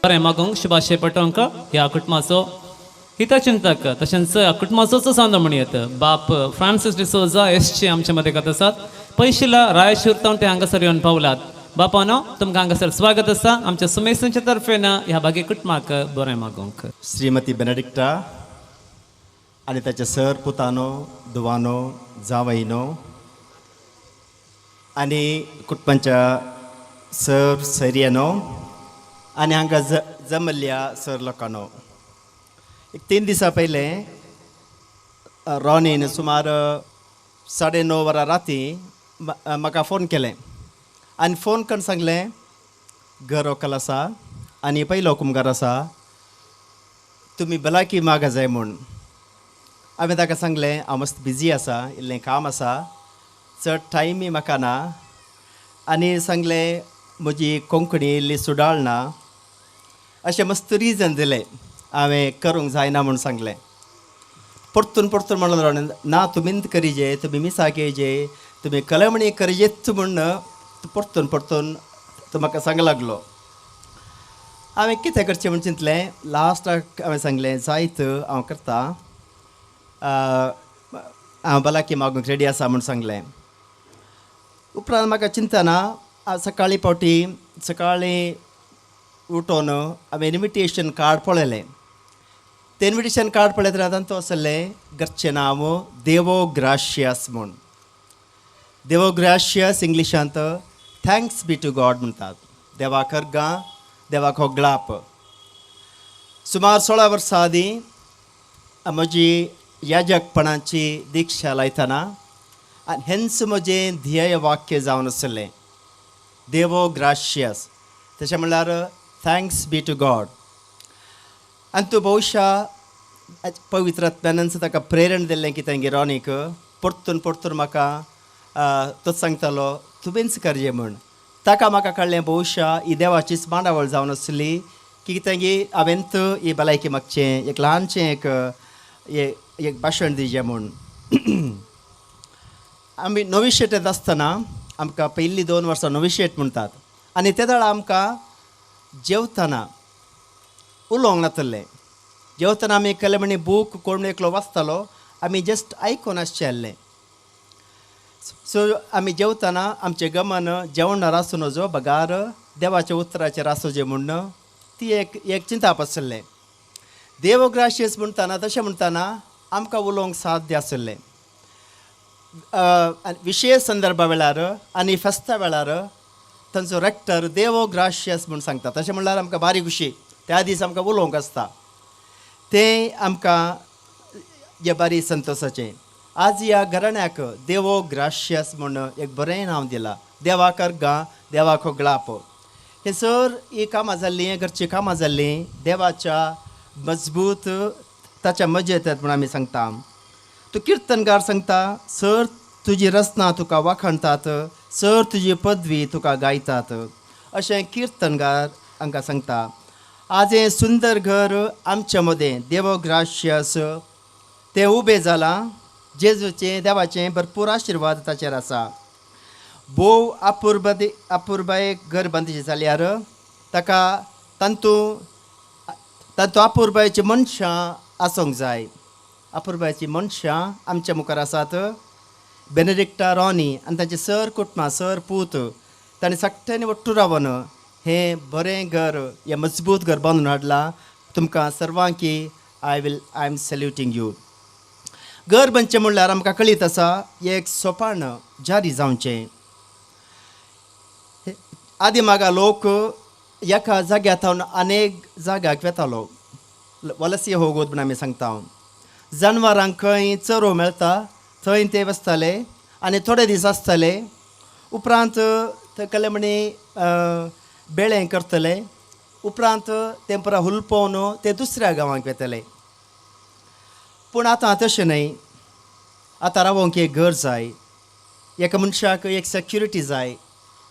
बरें मागूंक शुभाशय पटोवंक ह्या कुटुंबाचो हितचिंतक तशेंच ह्या कुटुंबाचोच सांदो म्हणयत बाप फ्रांसीस डिसोजा एसचे आमच्या मदें आसात. पयशिला रायचूर तावन ते हांगासर येवन पावलात. बापानो, तुमकां हांगासर स्वागत आसा आमच्या सुमेसांच्या तर्फेन. ह्या बागे कुटुंबाक बरें मागूंक. श्रीमती बेनेडिक्टा आनी ताचे सर पुतानो, दुवानो, जावयनो आनी कुटुंबाच्या सर सैर्यानो आनी हांगा जमल्ल्या सर लोकांनो, एक 3 दिसां पयलें रॉनीन सुमार 9:30 वरां राती म्हाका फोन केलें आनी फोन करून सांगलें, घर व्हंकल आसा आनी पयलो कुमगार आसा, तुमी भलायकी मागा जाय म्हूण. हांवें ताका सांगलें, हांव मस्त बिजी आसा, इल्लें काम आसा, चड टायमय म्हाका ना. आनी सांगलें, म्हजी कोंकणी इल्ली सुडाळ ना, अशें मस्त रिजन दिलें. हांवें करूंक जायना म्हूण सांगलें. परतून परतून म्हणून, ना, तुमीच करिजे, तुमी मिसाक येयजे, तुमी कलमणी करिजेच म्हूण परतून परतून तो म्हाका सांग लागलो. हांवें कितें करचें म्हूण चिंतलें. लास्टाक हांवें सांगलें, जायत, हांव करता, हांव भलायकी मागूंक रेडी आसा म्हूण सांगलें. उपरांत म्हाका चिंतना सकाळीं फावटी सकाळीं उठोन हांवें इन्विटेशन कार्ड पळयलें. तें इन्विटेशन कार्ड पळयतना तातूंत आसलें घरचें नांव देवो ग्राशियस म्हूण. देवो Gracias इंग्लिशांत thanks B two God म्हणटात. देवाक अर्गां, देवाक होगळाप. सुमार 16 वर्सां आदीं म्हजी याजकपणाची दिक्षा लायतना आनी हेंच म्हजें ध्येय वाक्य जावन आसलें, देवो ग्राशियस, तशें म्हणल्यार thanks B two God. आनी तूं बहुशा पवित्र आत्म्यानच ताका प्रेरण दिल्लें की तेंगे रॉनीक परतून परतून म्हाका तोच सांगतालो, तुवेंच करचें म्हूण. ताका म्हाका कळ्ळें, बहुशा ही देवाचीच मांडावळ जावन आसली की तेंगे हांवेंत ही भलायकी मागचें एक ल्हानशें एक एक भाशण दिवचें म्हूण. आमी नोविशेटेंत आसतना आमकां पयलीं 2 वर्सां नोविशेट म्हणटात आनी ते वेळार आमकां जेवतना उलोवंक नातलें. जेवतना आमी केले बूक कोण एकलो वाचतालो, आमी जस्ट आयकून आसचें आहलें. सो आमी जेवतना आमचें गमन जेवणार आसूं नजो, बगार देवाच्या उतराचेर आसूं म्हूण ती एक एक चिंताप आसलें. देवग्राशियस म्हणटाना, तशें म्हणटाना आमकां उलोवंक साध्य आसलें. विशेश संदर्भा वेळार आनी फेस्ता वेळार तांचो रेक्टर देवो ग्राशियस म्हूण सांगता, तशें म्हणल्यार आमकां बारी खुशी. त्या दीस आमकां उलोवंक आसता, तें आमकां हे बारी संतोशाचें. आज ह्या घराण्याक देवो ग्राशियस म्हूण एक बरें नांव दिलां. देवाक अर्गां, देवाक होगळाप. हे सर ही कामां जाल्लीं, घरचीं कामां जाल्लीं देवाच्या मजबूत ताच्या मजेत म्हूण आमी सांगता. तूं किर्तनगार सांगता, सर तुजी रचना तुका वाखाणतात, सर तुजी पदवी तुका गायतात, अशें किर्तनगार हांकां सांगता. आज हें सुंदर घर आमच्या मदें देवो ग्राशियस तें उबें जालां. जेजूचें, देवाचें भरपूर आशिर्वाद ताचेर आसा. भोव अपुरबादी अपुरबायेक घर बांदिचें जाल्यार ताका तांतू तातूंत अपुरबायेची मनशां आसूंक जाय. अपुरबायेची मनशां आमच्या मुखार आसात. बेनेडिक्टा, रॉनी आनी तांचे सर कुटुंबां, सर पूत, तांणी सगळ्यांनी ಒಟ್ಟು रावन हें बरें घर, हें मजबूत घर बांदून हाडलां. तुमकां सर्वांकी I am saluting you. घर बांदचें म्हणल्यार आमकां कळीत आसा, एक सोपान जारी जावचें. आदी मागा लोक एका जाग्या थावन अनेक जाग्याक वेतालो, वलसी होगोत म्हूण आमी सांगता. जनवरांक खंय चरो मेळटा थंय ते वसताले आनी थोडे दीस आसताले. उपरांत थंय कले म्हणी बेळें करतले, उपरांत तें पुरा हुलपोवन ते दुसऱ्या गांवांक वेतले. पूण आतां तशें न्हय. आतां रावोंक एक घर जाय, एका मनशाक एक सेक्युरिटी जाय,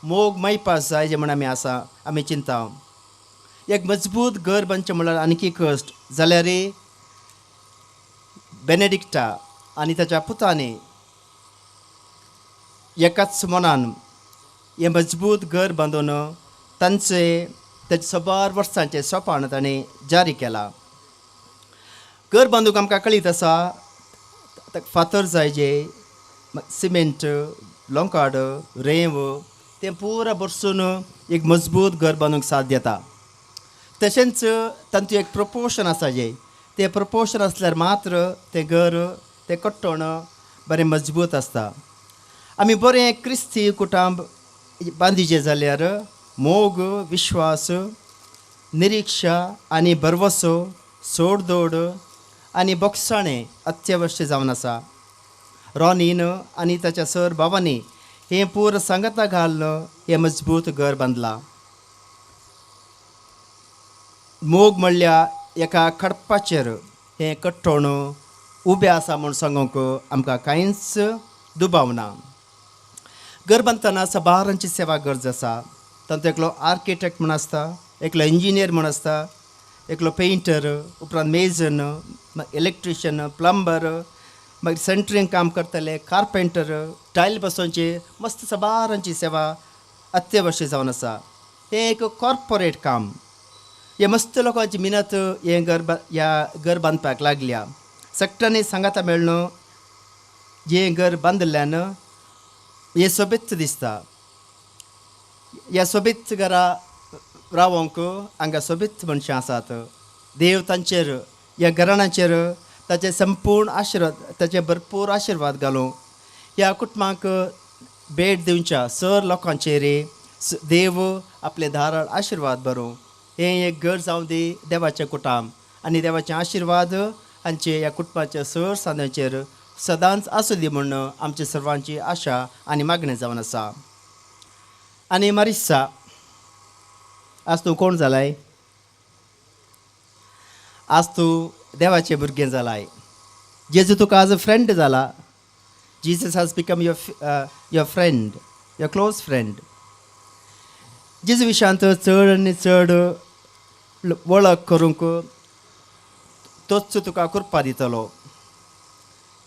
मोग मैपास जाय, जें म्हण आमी आसा आमी चिंता. एक मजबूत घर बांदचें म्हणल्यार आनीक कश्ट जाल्यार बेनेडिक्टा आनी ताच्या पुतांनी एकाच मनान हें मजबूत घर बांदून तांचे ताचें साबार वर्सांचें सोपान ताणें जारी केलां. घर बांदूंक आमकां कळीत आसा, फातर जाय, जे सिमेंट, लोंकाड, रेंव तें पुरा भरसून एक मजबूत घर बांदूंक साथ येता. तशेंच तांतूं एक प्रोपोर्शन आसा, जें तें प्रोपोर्शन आसल्यार मात्र तें घर तें कट्टण बरें मजबूत आसता. आमी बरें क्रिस्ती कुटुंब बांदिचें जाल्यार मोग, विश्वास, निरिक्षा आनी भरवसो, सोडदोड आनी बोगसाणें अत्यावश्य जावन आसा. रॉनीन आनी ताच्या सर भावांनी हें पूर सांगाता घालून हें मजबूत घर बांदलां. मोग म्हणल्यार एका खडपाचेर हें कट्टण उबें आसा म्हूण सांगूंक आमकां कांयच दुबाव ना. घर बांदतना साबारांची सेवा गरज आसा. तातूंत एकलो आर्किटेक्ट म्हूण आसता, एकलो इंजिनियर म्हूण आसता, एकलो पेंटर, उपरांत मेजन, इलेक्ट्रिशियन, प्लंबर, मागीर सेंटरींग काम करतले, कार्पेंटर, टायल बसोवचे, मस्त साबारांची सेवा अत्यावश्य जावन आसा. हें एक कॉर्पोरेट काम. हे मस्त लोकांची मिनत हें घर ह्या घर बांदपाक लागल्या. सगळ्यांनी सांगाता मेळ्ळो हें घर बांदिल्ल्यान हें सोबीत दिसता. ह्या सोबीत घरा रावोंक हांगा सोबीत मनशां आसात. देव तांचेर, ह्या घराण्याचेर ताचे संपूर्ण आशिर्वाद, ताचे भरपूर आशिर्वाद घालूं. ह्या कुटुंबाक भेट दिवच्या सर लोकांचेर देव आपले धाराळ आशिर्वाद भरूं. हें एक घर जावं दी देवाचें कुटुंब आनी देवाचे आशिर्वाद हांचे ह्या कुटुंबाच्या सर सांद्यांचेर सदांच आसूं दी म्हूण आमची सर्वांची आशा आनी मागणें जावन आसा. आनी मारिस्सा, आज तूं कोण जालाय? आज तूं देवाचें भुरगें जालाय. जेजू तुका आज फ्रेंड जाला. Jesus has become your friend, your close friend. जेजू विशयांत चड आनी चड वळख करूंक तोच तुका कृपा दितलो.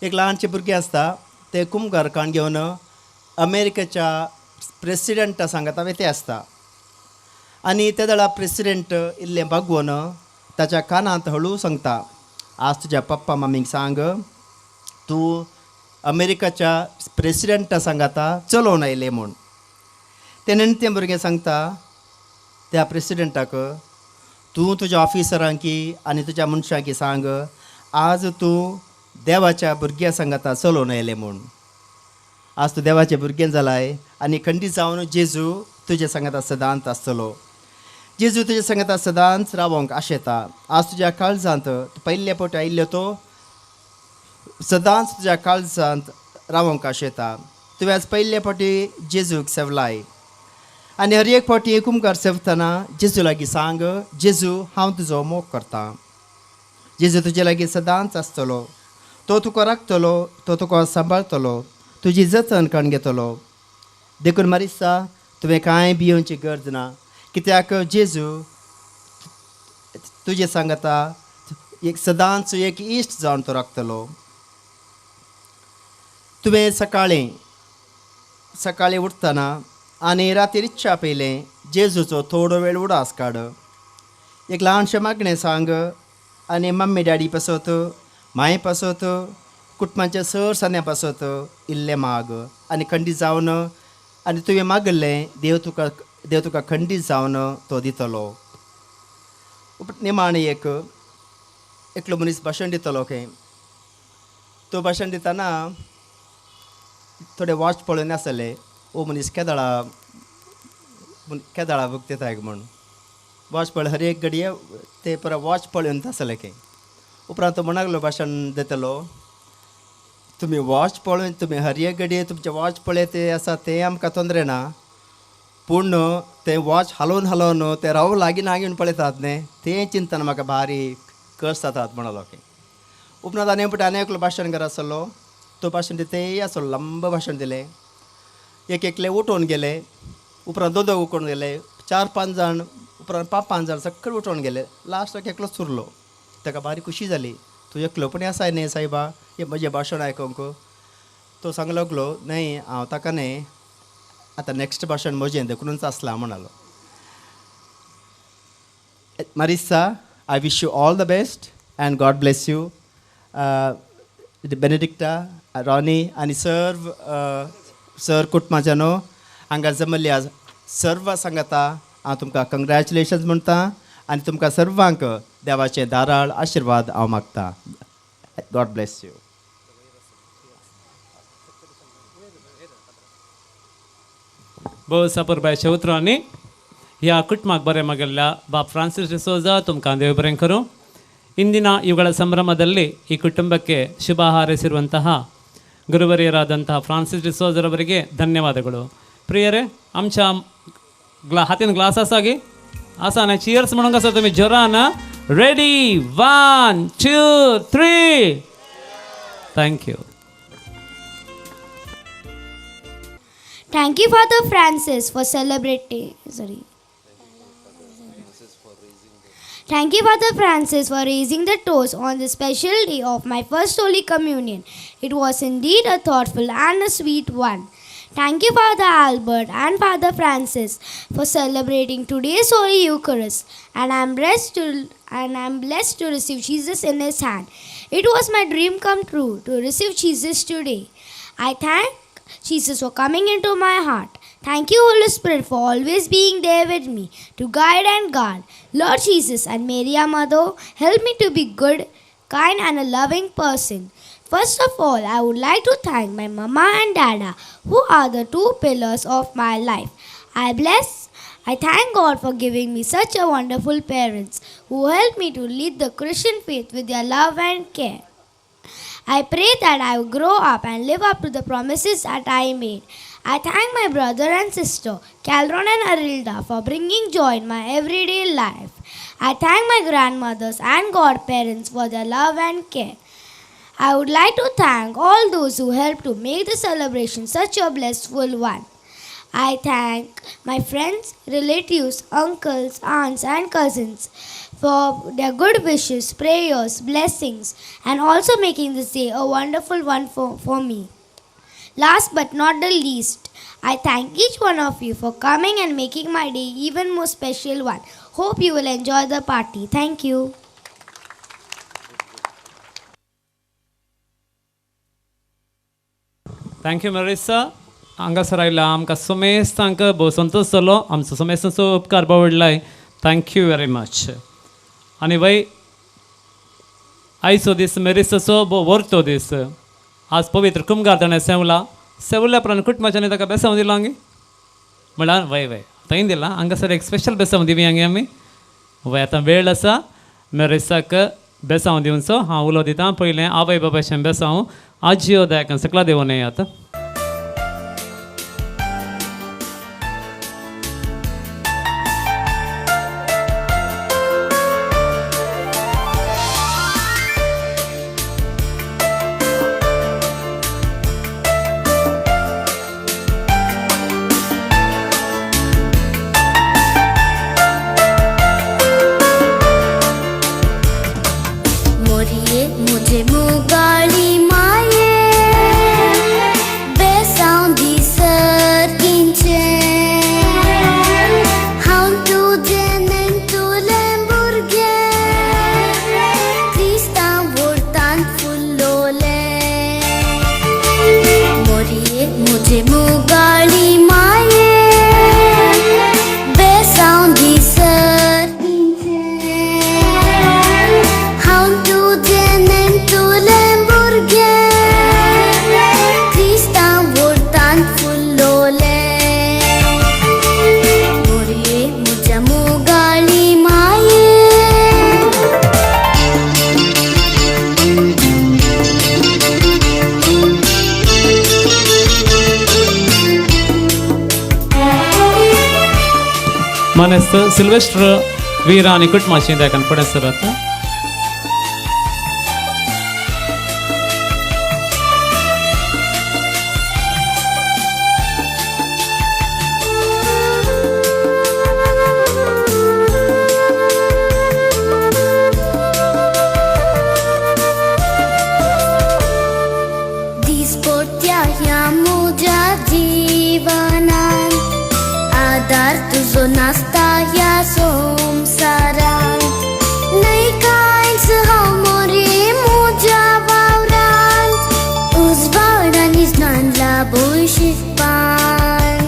एक ल्हानशें भुरगें आसता, तें कुमगार काण घेवन अमेरिकेच्या प्रेसिडेंटा सांगाता तें आसता आनी ते वेळार प्रेसिडेंट इल्लें बागवोन ताच्या कानांत हळू सांगता, आज तुज्या पप्पा मम्मीक सांग तूं अमेरिकाच्या प्रेसिडेंटा सांगाता चलोवन आयलें म्हूण. तें तें भुरगें सांगता त्या प्रेसिडेंटाक, तूं तुज्या ऑफिसरांकी आनी तुज्या मनशांकी सांग आज तूं देवाच्या भुरग्या सांगाता चलोवन आयलें म्हूण. आज तूं देवाचें भुरगें जालाय आनी खंडीत जावन जेजू तुज्या सांगाता सदांच आसतलो. जेजू तुज्या सांगाता सदांच रावोंक आशेता. आज तुज्या काळजांत पयले फावटी आयिल्लो तो सदांच तुज्या काळजांत रावोंक आशेता. तुवें आज पयले फावटी जेजूक सेवलाय आनी हर एक फावटी कुमकार सेवतना जेजू लागीं सांग, जेजू हांव तुजो मोग करतां. जेजू तुजे लागीं सदांच आसतलो. तो तुका राखतलो, तो तुका सांबाळतलो, तुजी जतन करून घेतलो. देखून मारिस्सा, तुवें कांय भियोवची गरज ना, कित्याक जेजू तुजें सांगता एक सदांच एक इश्ट जावन तो राखतलो. तुवें सकाळीं सकाळीं उठतना आनी राती इच्छा पयलें जेजूचो थोडो वेळ उडास काड. एक ल्हानशें मागणें सांग आनी मम्मी डॅडी पासत, मांय पासत, कुटुंबाच्या सर सांद्या पासत इल्लें माग आनी खंडीत जावन आनी तुवें मागल्लें देव तुका खंडीत जावन तो दितलो. निमाणें एक एकलो मनीस भाशण दितलो खंय. तो भाशण दितना थोडे वॉच पळोवन आसले, ओ मनीस केदळा केदळा वक्तताय म्हूण. वॉच पळय हर एक घडये ते परत वॉच पळोवन आसले खंय. उपरांत तो म्हणूंक लागलो भाशण दितलो, तुमी वॉच पळोवन तुमी हर एक घडये तुमचें वॉच पळयत ते आसा तें आमकां तोंदरे ना, पूण तें वॉच हालोवन हालोवन तें राव लागीं ना घेवन पळयतात न्ही, तें चिंतन म्हाका भारी कश्ट जातात म्हणलो खंय. उपरांत आनी पळय आनी एकलो भाशण कर आसलो, तो भाशण तेय आसलो लंब भाशण दिलें. एक एकले उठोवन गेले, उपरांत दोन दोग उठोवन गेले, चार पांच जाण, उपरांत पांच पांच जाण सगळे उठोवन गेले. लास्टाक एकलोच उरलो. ताका भारी खुशी जाली, तूं एकलो पण आसाय न्ही सायबा हें म्हजें भाशण आयकोंक. तो सांग लागलो, न्हय हांव ताका न्हय आतां नॅक्स्ट भाशण म्हजें देखूनच आसलां म्हणालो. Marissa, I wish you all the best and God bless you. Benedicta, Ronnie आनी सर्व सर कुटुंबाच्यानो हांगा जमल्ल्या सर्व सांगाता हांव तुमकां कंग्रेच्युलेशन्स म्हणटा आनी तुमकां सर्वांक देवाचे दाराळ आशिर्वाद हांव मागता. God bless you. भोव सापरबायच्या उतरांनी ह्या कुटुंबाक बरें मागल्या बाप ಫ್ರಾನ್ಸಿಸ್ ಡಿಸೋಜಾ ತುಮಕಾಂ ದೇವ ಬರೆಂ ಕರು. ಇಂದಿನ ಇವುಗಳ ಸಂಭ್ರಮದಲ್ಲಿ ಈ ಕುಟುಂಬಕ್ಕೆ ಶುಭ ಹಾರೈಸಿರುವಂತಹ ಗುರುವರಿಯರಾದಂತಹ ಫ್ರಾನ್ಸಿಸ್ ಡಿಸೋಜರವರಿಗೆ ಧನ್ಯವಾದಗಳು. ಪ್ರಿಯರೇ, आमच्या ग्ला हातीन ग्लास आसा गी आसा ना? चियर्स म्हणूंक आसा तुमी जोरान. Ready, 1 2 3. Thank you. Thank you, Father Francis, for celebrating. Sorry. Thank you, Father Francis, for raising the toast on the special day of my first Holy Communion. It was indeed a thoughtful and a sweet one. Thank you, Father Albert and Father Francis, for celebrating today's Holy Eucharist, and I am blessed to receive Jesus in His hand. It was my dream come true to receive Jesus today. I thank Jesus for coming into my heart. Thank you, Holy Spirit, for always being there with me to guide and guard. Lord Jesus and Mary, our Mother, help me to be good, kind, and a loving person. First of all, I would like to thank my mama and dada, who are the two pillars of my life. I thank God for giving me such a wonderful parents who helped me to lead the Christian faith with their love and care. I pray that I will grow up and live up to the promises that I made. I thank my brother and sister, Calron and Arilda, for bringing joy in my everyday life. I thank my grandmothers and godparents for their love and care. I would like to thank all those who helped to make the celebration such a blissful one. I thank my friends, relatives, uncles, aunts, and cousins for their good wishes, prayers, blessings, and also making this day a wonderful one for me. Last but not the least, I thank each one of you for coming and making my day even more special one. Hope you will enjoy the party. Thank you. Thank you Marisa. हांगासर आयला आमकां समेस्तांक भोव संतोश जालो. आमचो समेस्तांचो उपकार बावडलाय. Thank you very much. आनी वय आयचो दीस मेरिसाचो भोव वर्तो दीस. आज पवित्र कुमगार ताणें सेवला. सेवल्या उपरांत कुटुंबाच्यानी ताका बेसांव दिलां गे म्हळ्यार वय वय थंय दिलां. हांगासर एक स्पेशल बेसांव दिवया गे आमी. वय आतां वेळ आसा मेरिसाक बेसांव दिवचो. हांव उलो दिता पयलें आवय बाबायचें बेसांव. आजियो दायक सकला देवून येयात. मोरिये मुझे मुगाली माये बेसांव दिसर किंचे हांव तुजें नेणटुलें भुरगें क्रिस्तांव वोर्तांत फुलोलें. मोरिये मुझे मुगाली माये बेसांव दिसर किंचे हांव तुजें नेणटुलें भुरगें क्रिस्तांव वोर्तांत फुलोलें. मोरये म्हज्या मोगाळी माये. मानेस्त सिल्वेस्टर वीरा आनी कुटुंबाची दायकान फुडें सरात. दिसपट्ट्या ह्या म्हज्या जिवनान आदार तुजो नासता ह्या संवसारान. शिकपान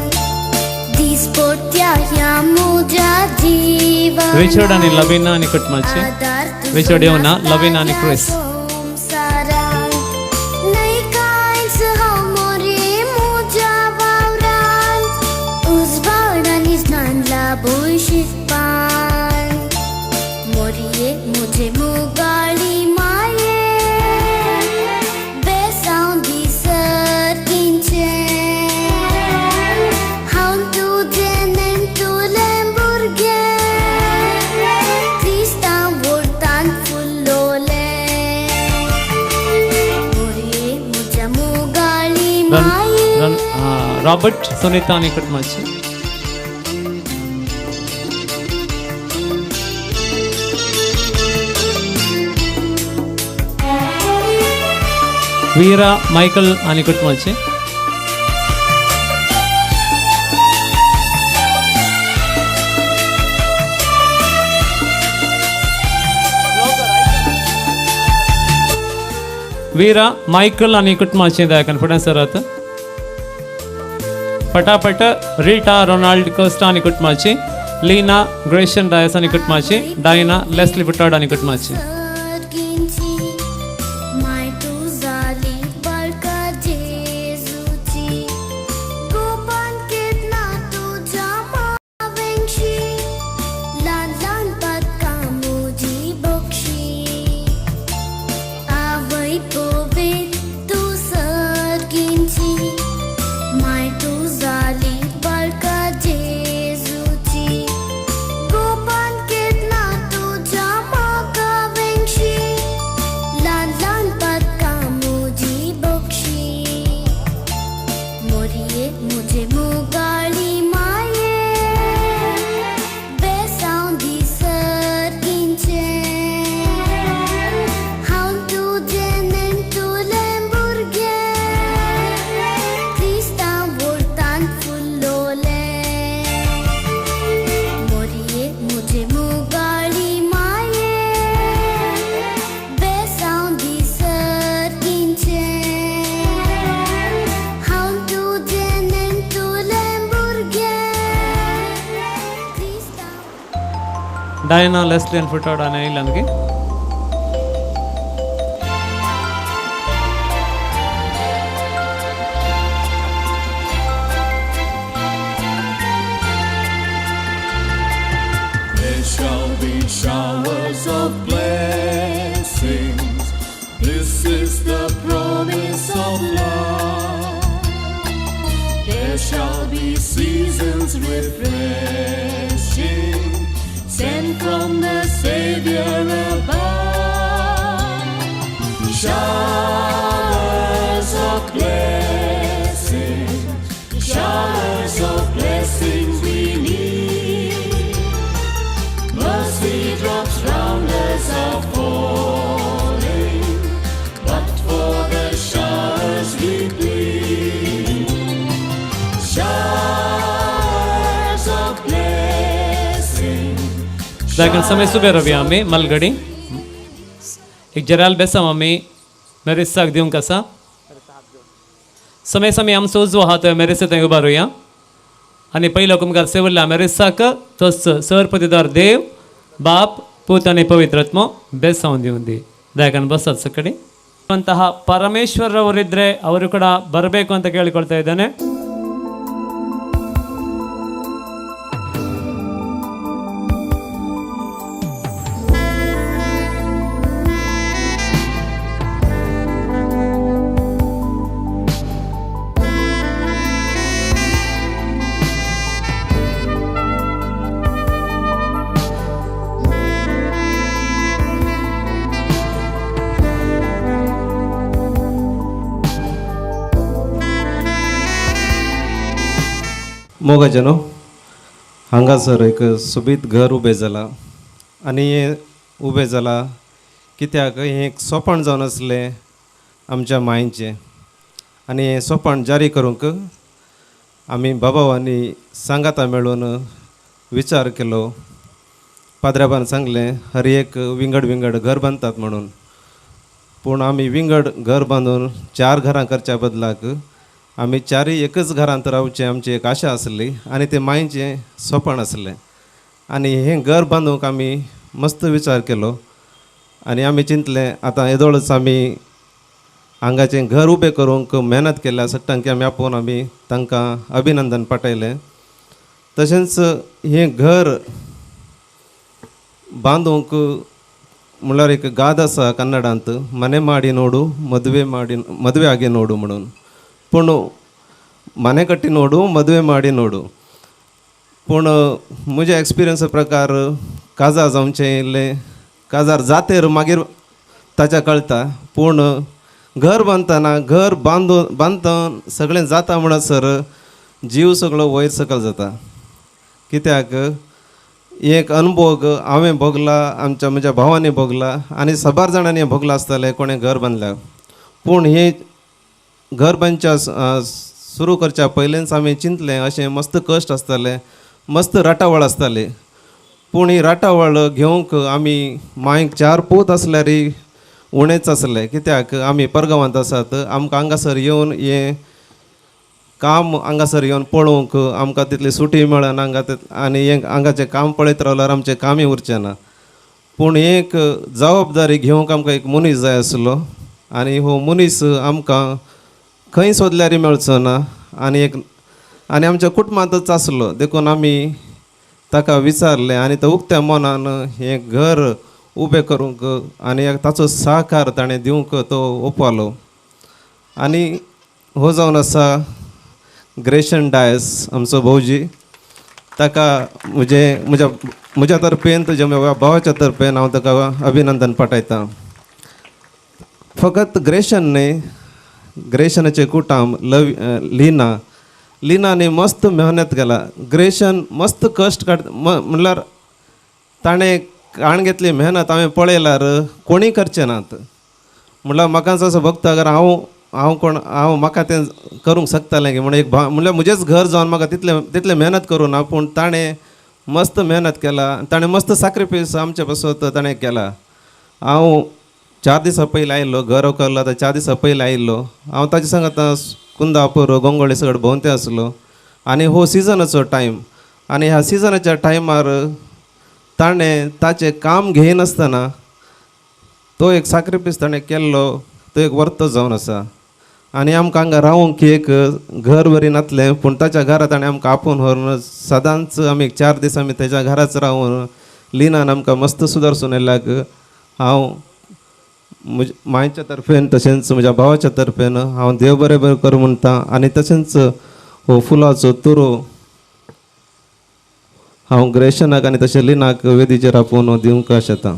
दिसपट्ट्या ह्या म्हज्या जिवनान रिचर्ड आनी लवीना आनी कुटुंबाचे आदार तुजो रिचर्ड येवना नासता लवीना आनी ह्या क्रिस संवसारांत. न्हय कांयच हांव मोरे म्हज्या वावरान उजवाड आनी ज्ञान लाबोय शिकपान मोरये म्हजे मोगाळी माये बेसांव दी सर्गींचें हांव तुजें नेणटुलें भुरगें क्रिस्तांव वोर्तान फुलोलें मोरये म्हज्या मोगाळी रन माये रन रॉबर्ट सुनीता आनी कुटुंबाचे वीरा मायकल आनी कुटुंबाचे वीरा मायकल आनी कुटुंबाचे दयाकन फुडें सरात पटापट रीटा रोनाल्ड कोस्टा आनी कुटुंबाची लीना ग्रेशन डायस आनी कुटुंबाची डायना लेस्ली बुटाड आनी कुटुंबाची सर्गींची माय तूं जाली बळका जेजूची गोपान केन्ना तुज्या मावेंगशी ल्हान ल्हान पातकां म्हजी बक्षी आवय पवित्र तूं सर्गींची माय तूं जाली बळका जेजूची गोपान केन्ना तुज्या म्हाका वेंगशी ल्हान ल्हान पातकां म्हजी बक्षी मोरये म्हजे मोगाळी माये बेसांव दी सर्गींचें हांव तुजें नेणटुलें भुरगें क्रिस्तांव वोर्तान फुलोलें मोरये म्हजे मोगाळी माये बेसांव दी सर्गींचें हांव तुजें नेणटुलें भुरगें क्रिस्तांव ಡಯಾನಾ ಲೆಸ್ಲಿ ಅನ್ ಫುಟಾಡ್ ಆನೆ ಇಲ್ಲ ನನಗೆ There shall be showers of blessings. This is the promise of love. There shall be seasons refreshing, sent from the Savior above. Showers of blessings, showers of blessings we need. Mercy drops round us are falling, but for the showers we plead. Showers of blessing. ದಾಕನ್ ಸಮಯ ಸುಬೆ ರವಿ ಆಮಿ ಮಲ್ಗಡಿ एक जराल बेसाम आमी मेरेसाक दिवंक आसा समय समय आमचो उजवो हात मेरेसे थंय उबारुया आनी पयलो कुमकार सेवल्ला मेरेसाक तोच सरपतीदार देव बाप पूत आनी पवित्र आत्मो बेसांव दिवन दी ದಯಾಕನ್ ಬಸ್ಸಾತ್ ಸಕ್ಕಡಿ ಅಂತಹ ಪರಮೇಶ್ವರವರಿದ್ದರೆ ಅವರು ಕೂಡ ಬರಬೇಕು ಅಂತ ಕೇಳಿಕೊಳ್ತಾ ಇದ್ದೇನೆ. मोगाजनो हांगासर एक सोबीत घर उबें जालां आनी हें उबें जालां कित्याक हें एक सोपण जावन आसलें आमच्या मांयचें आनी हें सोपण जारी करूंक आमी बाबावांनी सांगाता मेळून विचार केलो. पाद्राबान सांगलें हर एक विंगड विंगड घर बांदतात म्हणून, पूण आमी विंगड घर बांदून चार घरां करच्या बदलाक आमी चारय एकच घरांत रावचें आमची एक आशा आसली आनी तें मांयचें सोपण आसलें. आनी हें घर बांदूंक आमी मस्त विचार केलो आनी आमी चिंतलें आतां येदोळच आमी हांगाचें घर उबें करूंक मेहनत केल्या सट्टांकी आमी आपोवन आमी तांकां अभिनंदन पाठयलें. तशेंच हें घर बांदूंक म्हणल्यार एक गाद आसा कन्नडांत, मने माडी नोडू मदवे माडी मदवे आगे नोडू म्हणून, पूण मने कट्टी नोडू मदवे माडी नोडू. पूण म्हज्या एक्सपिरियन्सा प्रकार काजार जावचें इल्लें काजार जातेर मागीर ताच्या कळटा, पूण घर बांदतना घर बांदून बांदतना सगळें जाता म्हणसर जीव सगळो वयर सकयल जाता. कित्याक एक अनुभोग हांवें भोगला, आमच्या म्हज्या भावांनी भोगला आनी साबार जाणांनी भोगला आसतलें कोणें घर बांदल्या. पूण हें घर बांदच्या सुरू करच्या पयलींच आमी चिंतलें अशें मस्त कश्ट आसताले, मस्त राटावळ आसताली. पूण ही राटावळ घेवंक आमी मांयक चार पूत आसल्यार उणेच आसले, कित्याक आमी परगांवांत आसात, आमकां हांगासर येवन हें काम हांगासर येवन पळोवंक आमकां तितली सुटी मेळना हांगा आनी हें हांगाचें काम पळयत रावल्यार आमचें कामय उरचें ना. पूण एक जबाबदारी घेवंक आमकां एक मनीस जाय आसलो आनी हो मनीस आमकां खंय सोदल्यारय मेळचो ना आनी एक आनी आमच्या कुटुंबांतच आसलो, देखून आमी ताका विचारलें आनी तो उक्त्या मनान हें घर उबें करूंक आनी ताचो सहकार ताणें दिवंक तो ओपालो. आनी हो जावन आसा ग्रेशन डायस आमचो भावजी, ताका म्हजें म्हज्या म्हज्या तर्फेन तुज्या म्हज्या भावाच्या तर्फेन हांव ताका अभिनंदन पाठयतां. फकत ग्रेशन न्हय, ग्रेशनाचें कुटाम लव लिना, लिनानी मस्त मेहनत केला. ग्रेशन मस्त कश्ट काड म्हणल्यार ताणें काण घेतली मेहनत हांवें पळयल्यार कोणीय करचें नात. म्हणल्यार म्हाका असो भोगता अगर हांव हांव कोण हांव म्हाका तें करूंक शकतालें की म्हणून एक म्हणल्यार म्हजेंच घर जावन म्हाका तितलें तितलें मेहनत करूं ना, पूण ताणें मस्त मेहनत केला, ताणें मस्त सॅक्रिफायस आमचे पासत ताणें केला. हांव 4 दिसां पयलीं आयिल्लो, घर उखल्लो आतां 4 दिसां पयलीं आयिल्लो. हांव ताजे सांगात कुंदापूर गोंगोळी सगळें भोंवते आसलो आनी हो सिजनाचो टायम आनी ह्या सिजनाच्या टायमार ताणें ताचें काम घेयनासतना तो एक सॅक्रिफायस ताणें केल्लो, तो एक वर्तो जावन आसा. आनी आमकां हांगा रावंक एक घर बरी नासलें, पूण ताच्या घरा ताणें आमकां आपोवन व्हरून सदांच आमी 4 दीस आमी ताच्या घराच रावून लिनान आमकां मस्त सुदारसून येयल्याक हांव म्हज्या मांयच्या तर्फेन तशेंच म्हज्या भावाच्या तर्फेन हांव देव बरें बरें करूं म्हणटा. आनी तशेंच हो फुलाचो तुरो हांव ग्रेशनाक आनी तशें लिनाक वेदीचेर आपोवन दिवंक आशेता.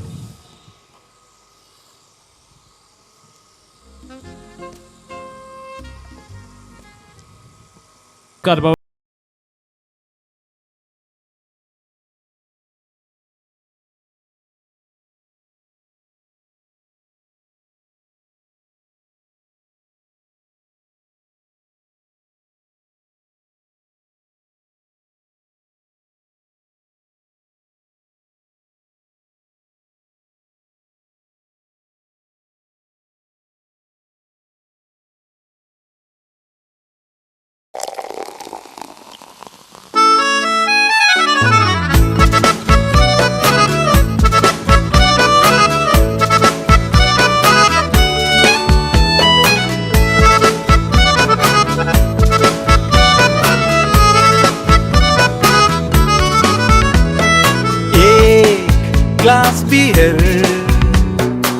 ग्लास बियर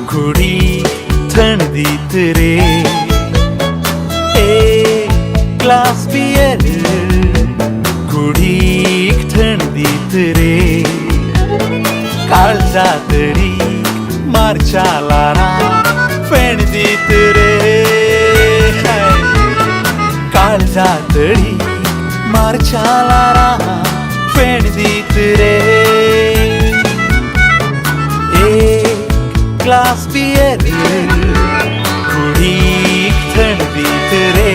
घुडी थंड दीत रे, एक ग्लास बियर घुडीक थंड दीत रे, काळजा तरी मारच्या लारा फेण दीत रे, काळजा तरी मारच्या लारा फेण दीत रे. एक ग्लास बियर कुडीक थंड दीत रे.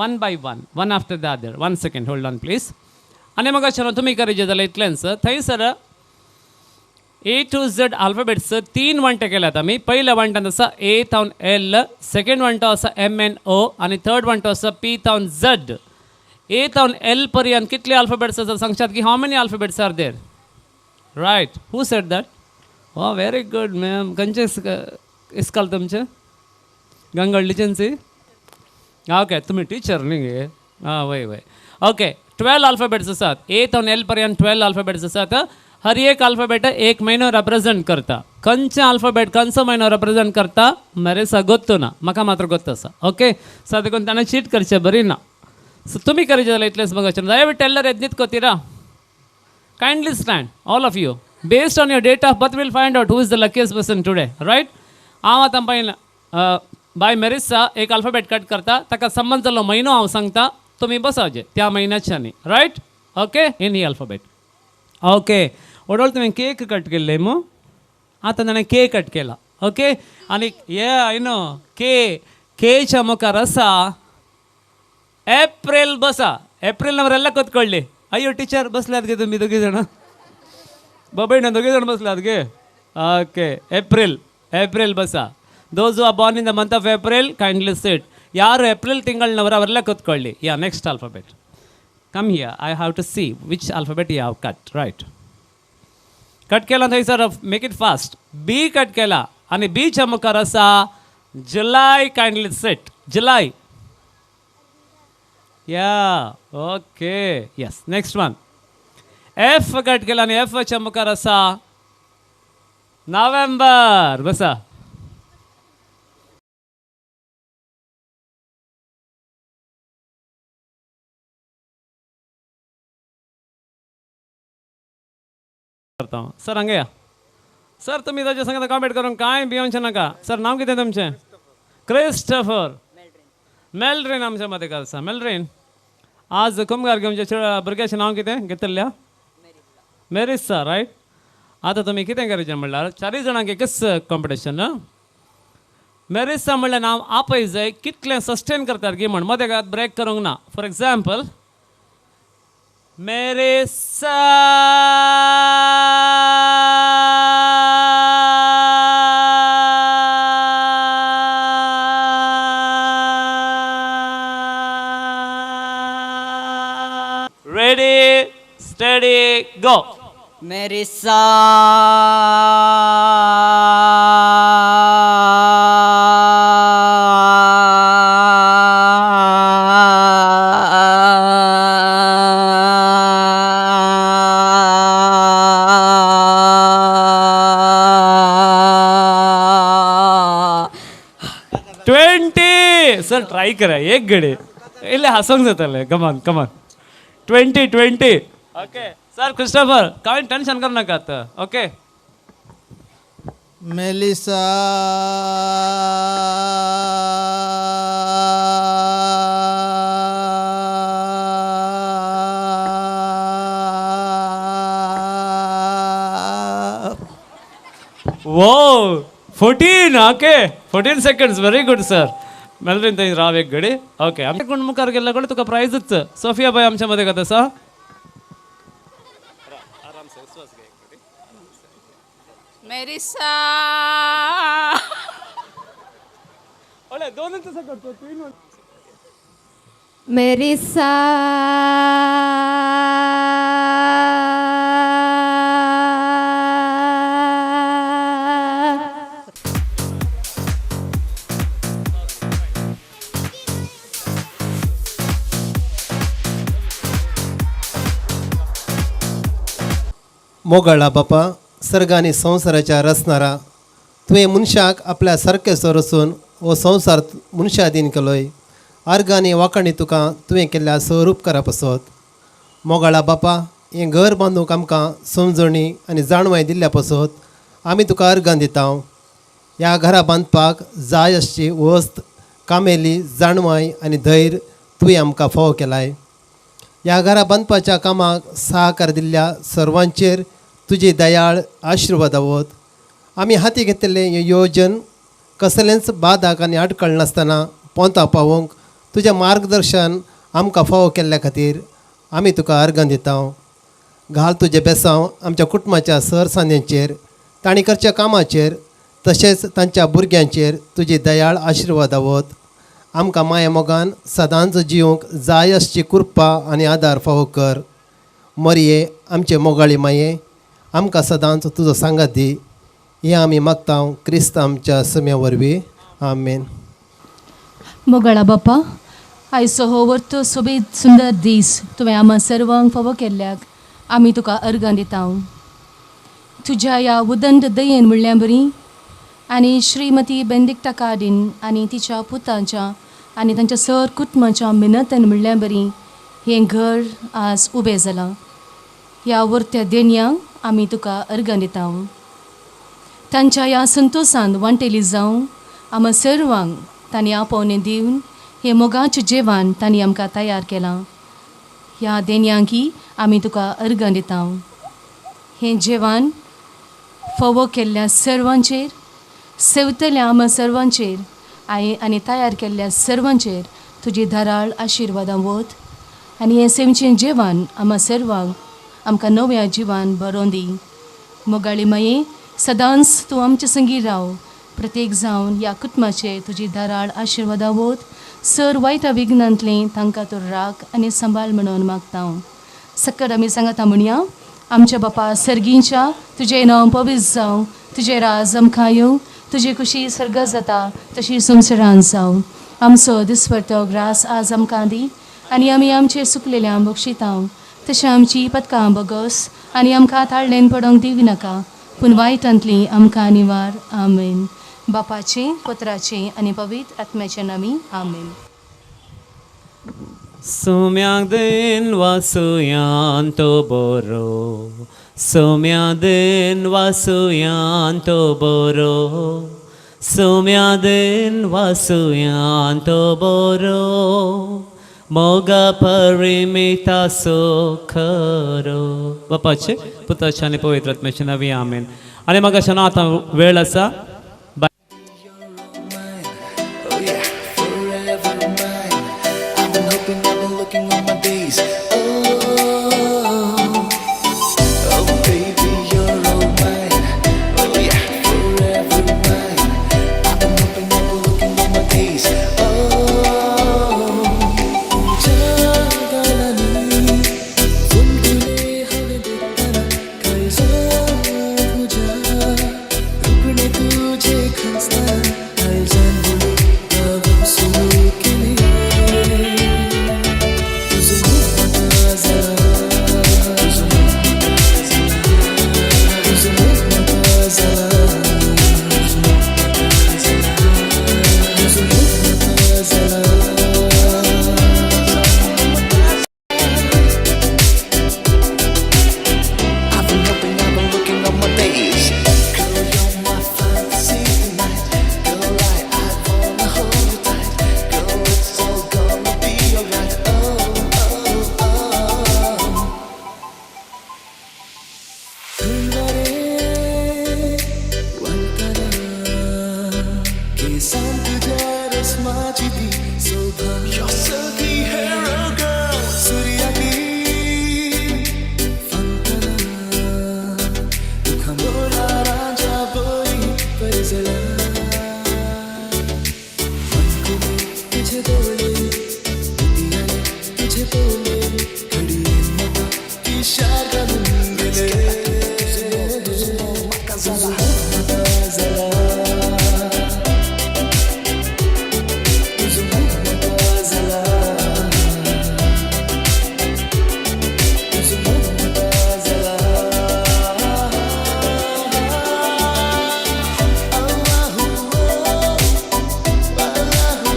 One by one, one after the other. One second, hold on please. आनी म्हाका चलो तुमी करायचें जाल्यार इतलेंच. थंयसर ए टू झेड अल्फाबेट्स तीन वांटे केल्यात आमी. पयल्या वांट्यान आसा ए थावन एल, सेकंड वांटो आसा एम एन ओ आनी थर्ड वांटो आसा पी थावन झेड. ए थावन एल पर्यंत कितले अल्फाबेट्स आसा सांगशात की? How many alphabets are there? Right, who said that? Oh, very good ma'am. खंयचें इस्काल तुमचें? गंगडलीचेंची? ओके, तुमी टिचर न्ही गे? आं, वय वय. ओके, 12 अल्फाबेट्स आसात. ए थावन एल पर्यंत 12 अल्फाबेट्स आसात. हर एक अल्फाबेट एक म्हयनो रेप्रेझेंट करता. खंयचें अल्फाबेट खंयचो म्हयनो रेप्रेझेंट करता मरेसा गोत्तू ना, म्हाका मात्र गोत्त आसा. ओके, सो देखून ताणें चीट करचें बरी ना. सो तुमी करचें जाल्यार इतलेंच बघाचें. दयविಟ್ಟು ಎಲ್ಲರೂ ಎದ್ದು ನಿಂತ್ಕೋತೀರಾ? Kindly stand, all of you. Based on your date of birth, we'll find out who is the luckiest person today, right? हांव आतां पळयन बाय मेरिसा एक अल्फाबेट कट करता, ताका संबंद जाल्लो म्हयनो हांव सांगता, तुमी बसावचे त्या म्हयन्याच्यानी, रायट? ओके, इन ही अल्फाबेट. ओके, ओडोल तुवें केक कट केल्ले मू? आतां ताणें के कट केला. ओके, आनी ये I know के केच्या मुखार आसा एप्रिल. बसा, एप्रिल ಕೂತ್ಕೊಳ್ಳಿ. ಅಯ್ಯೋ ಟೀಚರ್, बसल्यात गे तुमी दोगी जाणां? बाबा दोगी जाण बसल्यात गे? Okay, April, April bus. Those are born in the month of April, kindly sit. ಯಾರು ಏಪ್ರಿಲ್ ತಿಂಗಳಿನವರು ಅವರೆಲ್ಲ ಕೂತ್ಕೊಳ್ಳಿ. Yeah, next alphabet, come here. I have to see which alphabet you have cut. Right, cut केला थंयसर, make it fast. B cut केला आनी बीच्या मुखार आसा जुलय. Kindly sit. July, yeah, okay, yes. Next one, F cut केला आनी एफच्या मुखार आसा नोव्हेंबर. बसा. करता सर, हांगा या सर. तुमी ताच्या संगता कॉमेंट करून कांय भियोवचें नाका. सर, नांव कितें तुमचें? क्रिस्टफर मेल्ड्रीन आमच्या मदें आसा. मेल्ड्रीन, आज कुमगार घेवचे भुरग्याचें नांव कितें घेतल्या? मेरिसा, रायट. आतां तुमी कितें करायचें म्हणल्यार चारूय जाणांक एकच कॉम्पिटिशन. मेरिसा म्हणल्यार नांव आपय जाय कितलें सस्टेन करतात गी म्हण, मदें ब्रेक करूंक ना. For example, Marisa. Ready, steady, go. Merisa. 20. Sir, try करा एक गडे. इल्लें हांसोंक जातालें. Come on, come on. 20, 20. Okay sir, Christopher, कांय टेन्शन करनाकात. ओके. मेलिसा. वो 14. Okay, 14 seconds. Very good sir. Melvin, थंय राव एक घडी. ओके, आमच्या कोण मुखार गेल्ला कडेन तुका प्रायजच. सोफिया बाय आमच्या मदें कत आसा. मेरिसा. दोनच सेकंड, तीन. मेरिसा. मोगाळा बापा, सर्ग आनी संवसाराच्या रचणारा, तुवें मनशाक आपल्या सारकेचो रचून हो संवसार मनशा अधीन केलोय. आर्ग आनी वाखाणी तुका तुवें केल्ल्या स्वरूप पासत. मोगाळा बापा, हें घर बांदूंक आमकां समजणी आनी जाणवाय दिल्ल्या पासत आमी तुका अर्गां दिता. ह्या घरा बांदपाक जाय आसची वस्त, कामेली, जाणवाय आनी धैर्य तुवें आमकां फावो केलाय. ह्या घरा बांदपाच्या कामाक सहकार दिल्ल्या सर्वांचेर तुजी दयाळ आशिर्वाद आवत. आमी हाती घेतिल्लें हें योजन कसलेंच बादाक आनी आडखळ नासतना पोंता पावोवंक तुजें मार्गदर्शन आमकां फावो केल्ल्या खातीर आमी तुका अर्गां दिता. घाल तुजें बेसांव आमच्या कुटुंबाच्या सरसांद्यांचेर, तांणी करच्या कामाचेर, तशेंच तांच्या भुरग्यांचेर तुजी दयाळ आशिर्वाद आवत. आमकां माया मोगान सदांच जिवंक जाय आसची कृपा आनी आदार फावो कर. मरये आमचे मोगाळी माये, आमकां सदांच तुजो सांगात दी. हें आमी मागता क्रिस्त आमच्या सम्या वरवीं. आमेन. मोगाळा बापा, आयचो हो वर्तो सोबीत सुंदर दीस तुवें आमा सर्वांक फावो केल्ल्याक आमी तुका अर्गां दिता. तुज्या ह्या उदंड दयेन म्हणल्या बरी आनी श्रीमती बेंदिक्टा काडीन आनी तिच्या पुतांच्या आनी तांच्या सर कुटुंबाच्या मिनतन म्हणल्या बरी हें घर आज उबें जालां. ह्या वर्त्या देणयांक आमी तुका अर्गां दिता. तांच्या ह्या संतोशान वांटेली जावं आमा सर्वांक तांणी आपोवणें दिवन हें मोगाचें जेवण तांणी आमकां तयार केलां. ह्या देणयांकी आमी तुका अर्गां दिता. हें जेवण फावो केल्ल्या सर्वांचेर, सेवतल्या आमा सर्वांचेर आनी तयार केल्ल्या सर्वांचेर तुजी धाराळ आशिर्वादां वत आनी हें सेमचें जेवण आमा सर्वांक आमकां नव्या जिवान बरोवन दी. मोगाळी माये, सदांच तूं आमचे संगी राव. प्रत्येक जावन ह्या कुटुंबाचेर तुजी धाराळ आशिर्वादां वत. सर वायटा विघ्नांतलें तांकां तूं राख आनी सांबाळ म्हणून मागता. सकट आमी सांगता म्हणया. आमच्या बापा सर्गींच्या, तुजें नांव पवित्र जावं, तुजें राज आमकां येवं, तुजी खुशी सर्ग जाता तशी संवसारांत जावं. आमचो दिसपट्टो ग्रास आज आमकां दी आनी आमी आमचे सुकलेल्या बक्षिता तशें आमची पदकां बगस आनी आमकां ताळ्ळेन पडोंक दिवं नाका, पूण वायटांतली आमकां निवार. आमेन. बापाचें, पुत्राचें आनी पवित्र आत्म्याचें नामी. आमेन. सुम्यांक then वासुयान तो बरो, सुम्या then वासुयान तो बरो, सुम्या then वासुयान तो बरो, मोगा परिमिता सो खरो. बापाचे, पुताचे आनी पवित्र आत्म्याचे नांवी. आमेन. आनी म्हाका अशें आतां वेळ आसा. Oh yeah, forever mine. I've been hoping, I've been looking all my days. Oh, oh baby, you're all mine. Oh yeah, forever mine. I've been hoping, I've been looking all my days. Oh, जागालानी फुलफुले हवे दितना काळजात तुझ्या रुपणे तुझे खंचता आयजान गावप सुरू केले. तुझं मोग म्हाका जाला, तुझं मोग म्हाका जाला, तुझं मोग म्हाका जाला, तुझं मोग म्हाका जाला, तुझं मोग म्हाका जाला. I've been hoping, I've been looking all my days. Girl, you're my fantasy tonight. Girl, I wanna hold you tight. Girl, it's all gonna be alright. Oh, oh, oh. थंड वारें वळटना केसांत तुज्या रस्माची ती शोभा. Your silky hair, oh girl, सुर्याती फंकना मुखामोला राजा बोरी परजला. मनकुले तुझे डोळे, मोतयाले तुझे पोले, घडये म्हाका पिशार घालून गेले. तुझो मोग म्हाका जाला, म्हाका जाला, तुझो मोग म्हाका जाला, तुझो मोग म्हाका जाला. Allahu, Allahu,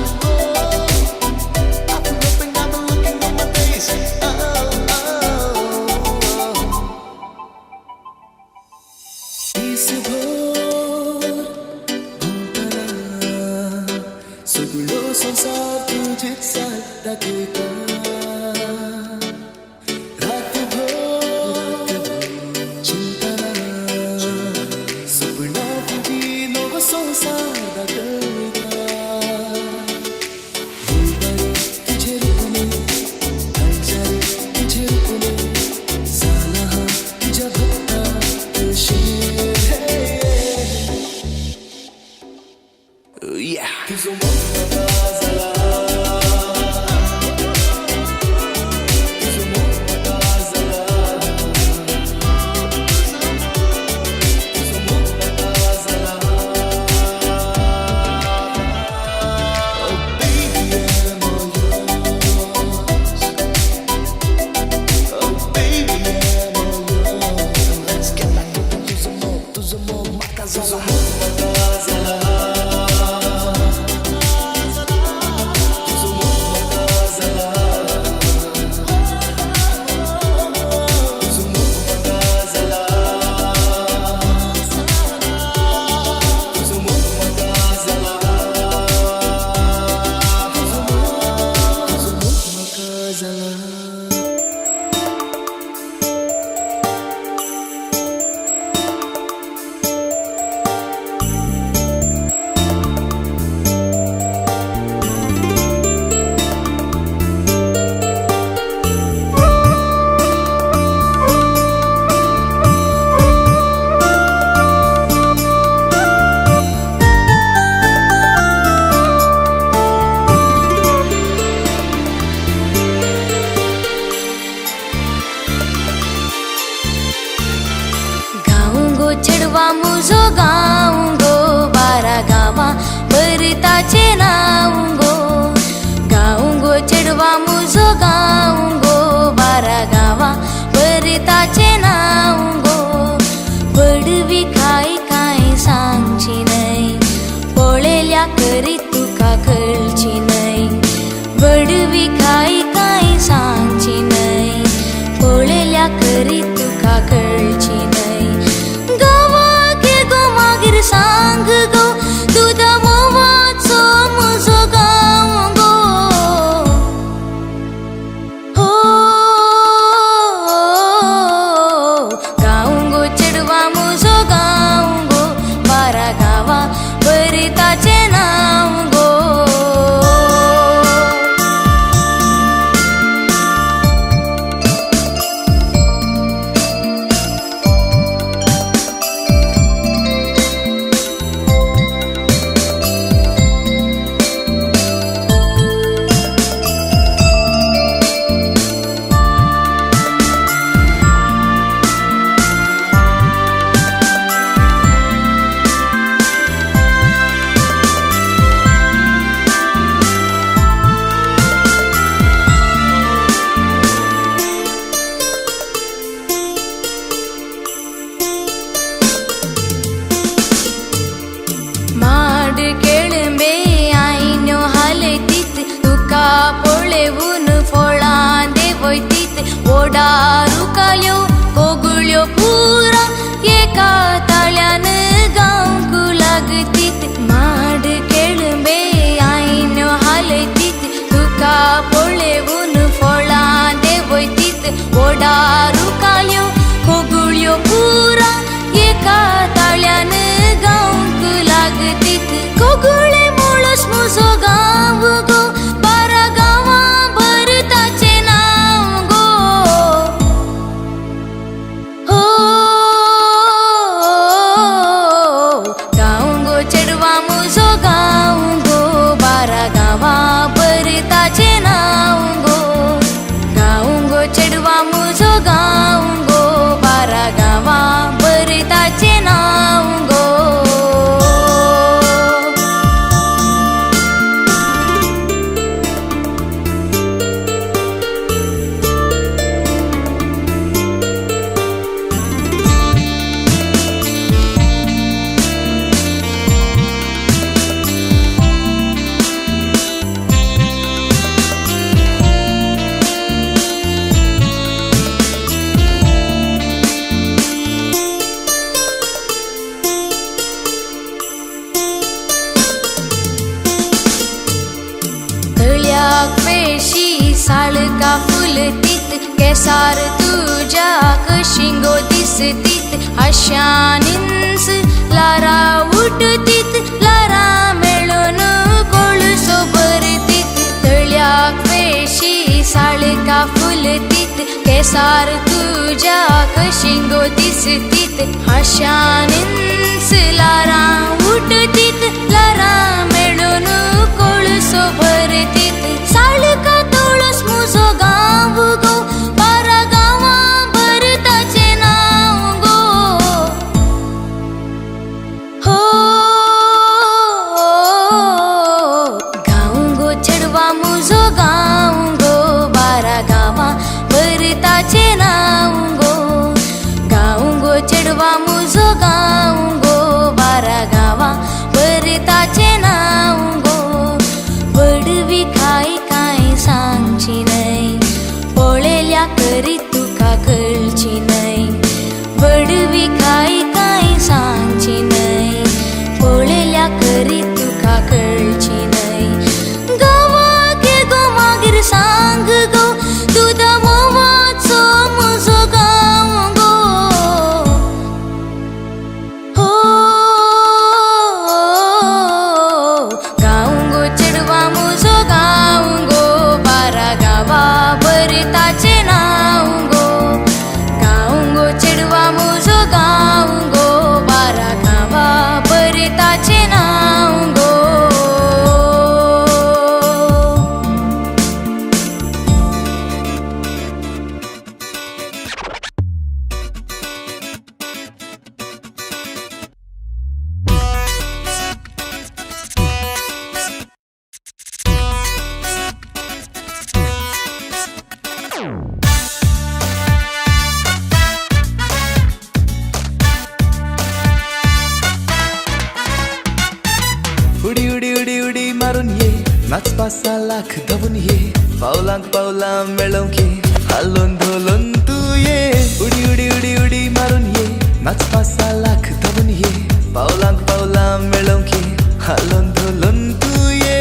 I've been hoping, I've been looking all my days. Oh, oh, oh. दिसभर भोंवतना सगळो संवसार तुजेच साल दाखयता. रातभर चिंतना सपनां तुजी नवो संवसार दाखयता. फुलबारी Yeah. तुजो मोग म्हाका जाला, तुजो मोग म्हाका जाला, तुजो मोग म्हाका जाला. Oh baby, I'm all yours. Oh baby, I'm all yours. Let's get back to तुजो मोग म्हाका जाला, तुजो मोग म्हाका जाला, तुजो मोग म्हाका जाला, तुजो मोग म्हाका जाला, तुजो मोग म्हाका जाला, तुजो मोग म्हाका जाला. गाऊंगो चेडवा मुजो गाऊंगो, बारा गावा भरताचे नाऊंगो. गाऊंगो चेडवा मुजो गाऊंगो, बारा गावा भरताचे नाऊंगो. बडवी काय काय सांगची न्हय, पळयल्या करीत तुका कळची न्हय. बडवी काय काय सांगची न्हय, पळयल्या करीत तुका कळची न्हय. गावाक गो मागीर सांग गो, दुदा म्होंवाचो म्हजो गांव गो. हो गाऊंगो चेडवा मुजो गाऊंगो, बारा गांवा भरिताचें नांव गो. माड केळंबे आयन्यो हालयतीत, तुका पळेवन फळां देंवयतीत. ओडा रुखाल्यो कोगुळ्यो पुरा एका ताळ्यान गावंक लागतीत. माड केळंबे आयन्यो हालयतीत, तुका पळेवन फळां देंवयतीत. ओडा रुखाल्यो कोगुळ्यो पुरा एका ताळ्यान गावंक लागतीत. कोगुळे मुळस म्हजो गांव गो, बारा गांवां भरताचें नांव गो. हो गाऊंगो चेडवा मुजो गाऊंगो, बारा गांवां भरताचें नांव गो. गाऊंगो चेडवा मुजो गाऊंगो, बारा गांवां भरताचें नांव गो. तळ्याक वेशी साळका फुलतीत, केसार तुज्या कशिंगो दिसतीत. आशानींच लारा उठतीत, लारा मेळून कोळसो भरतीत. तळ्याक वेशी साळका फुलतीत, केसार तुज्या कशिंगो दिसतीत हाश्यानीच लारां उठतीत लारां मेळून कोळसो भरतीत साळका तोळस मुजो गांव गो बारा गांवां भरताचें नांव गो हो गांव गो चेडवा मुजो गांव गो बारा गांवां भरताचें नांव गो गांव गो चेडवा मुजो गांव गो बारा गांवां भरताचें नांव गो बडवी खाय कांय सांगची न्हय पळयल्या करी तुका कळची न्हय बडवी खाय कांय सांगची न्हय पळयल्या करी तुका कळची न्हय गांवाक गो मागीर सांग गो दुदा म्होंवाचो म्हजो गांव गो हो गांव गो चेडवा मुजो गांव गो बारा गांवा भरताचें नांव गो गांव गो चेडवा मुजो गांव गो बारा गांवा भरताचें नांव गो. उडी उडी उडी उडी मारून ये, नाचपा सालाक धांवून ये, पावलांक पावलां मेळोवंक ये, हालोवन धोलोन तूं ये. उडी उडी उडी उडी मारून ये, नाचपा सालाक धांवून ये, पावलांक पावलां मेळोवंक ये, हालोवन धोलोन तूं ये.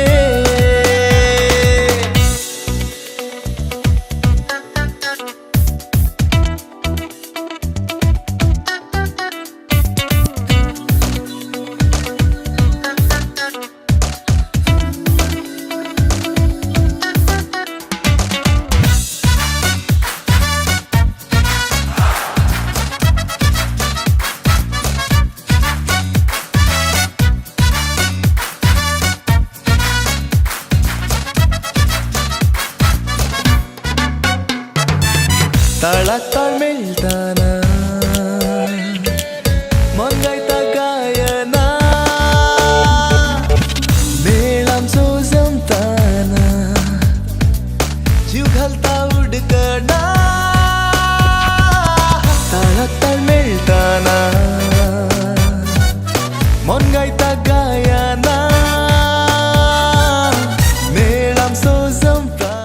ताळाक ताळ मेळटाना मन गायता गायना, मेळ आमचो जमताना जीव घालता उडकना. ताळाक ताळ मेळटाना मन गायता गायना, मेळ आमचो जमता.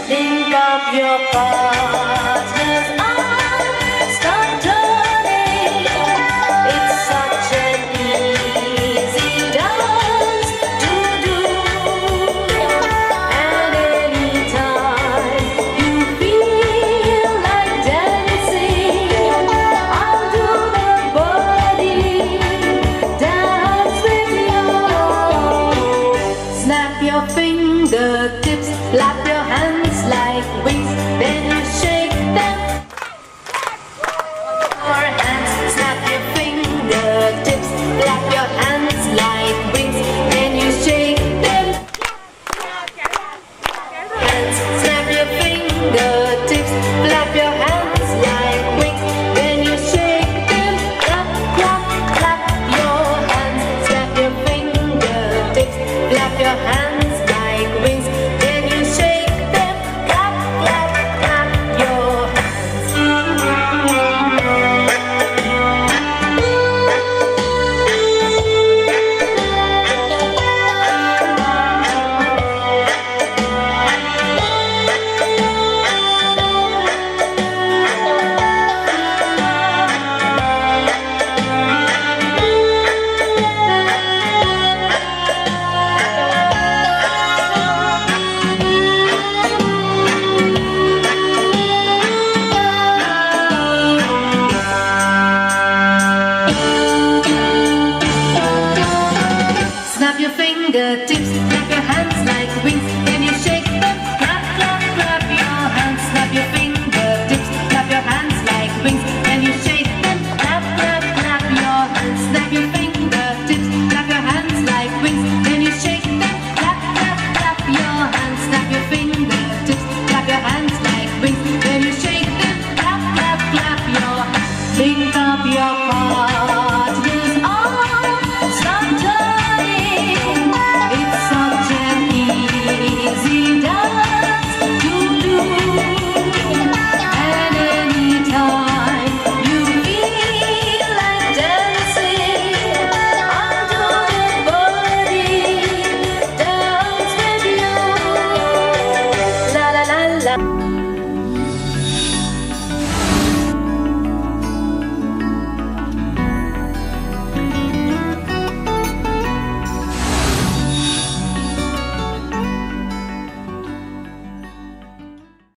Link up your partner's